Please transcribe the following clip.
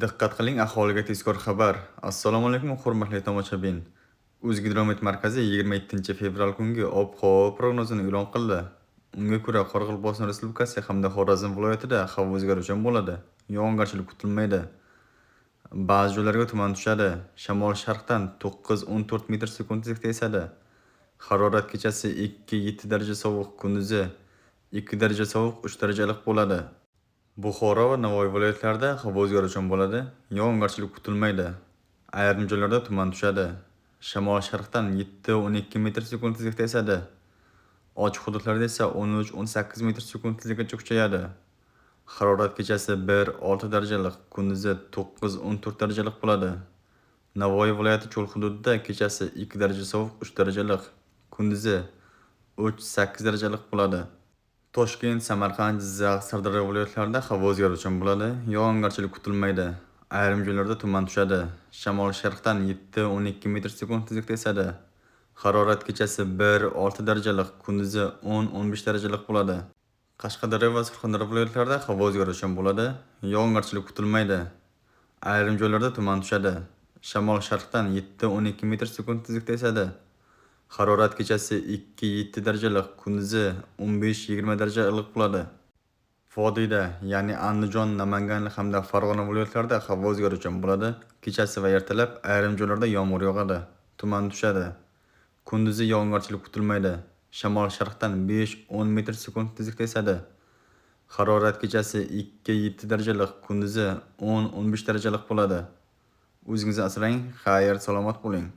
Diqqat qiling, aholiga tezkor xabar. Assalomu alaykum, hurmatli tomoshabin. O'zgidromet markazi 27-fevral kungi ob-havo prognozini e'lon qildi. Unga ko'ra, Qoraqalpog'iston Respublikasi hamda Xorazm viloyatida havo o'zgaruvchan bo'ladi. Yog'ingarchilik kutilmaydi. Ba'zi joylarga tuman tushadi. Shamol sharqdan 9-14 metr sekund tezlikda esadi. Harorat kechasi 2-7 daraja sovuq, kunduzi 2 daraja sovuq, 3 daraja iliq bo'ladi. Buxoro va Navoiy viloyatlarida havo o'zgaruvchan bo'ladi, yog'ingarchilik kutilmaydi. Ayrim joylarda tuman tushadi. Shamol sharqdan 7-12 metr sekund tezlikda esadi. Ochiq hududlarda esa 13-18 metr sekund tezlikgacha kuchayadi. Harorat kechasi 1-6 daraja iliq, kunduzi 9-14 daraja iliq bo'ladi. Navoiy viloyati cho'l hududida kechasi 2 daraja sovuq, 3 daraja iliq, kunduzi 3-8 daraja iliq bo'ladi. Toshkent, Samarqand, Jizzax, Sirdaryo viloyatlarida havo o'zgaruvchan bo'ladi, yog'ingarchilik kutilmaydi. Ayrim joylarda tuman tushadi. Shamol sharqdan 7-12 metr sekund tezlikda esadi. Harorat kechasi 1-6 daraja iliq, kunduzi 10-15 daraja iliq bo'ladi. Qashqadaryo va Surxondaryo viloyatlarida havo o'zgaruvchan bo'ladi, yog'ingarchilik kutilmaydi. Ayrim joylarda tuman tushadi. Shamol sharqdan 7-12 metr sekund tezlikda esadi. Harorat kechasi 2-7 daraja iliq, kunduzi 15-20 daraja iliq bo'ladi. Vodiyda, ya'ni Andijon, Namangan hamda Farg'ona viloyatlarida havo o'zgaruvchan bo'ladi. Kechasi va ertalab ayrim joylarda yomg'ir yog'adi, tuman tushadi. Kunduzi yog'ingarchilik kutilmaydi. Shamol sharqdan 5-10 metr sekund tezlikda esadi. Harorat kechasi 2-7 daraja iliq, kunduzi 10-15 daraja iliq bo'ladi. O'zingizni asrang, xayr, salomat bo'ling.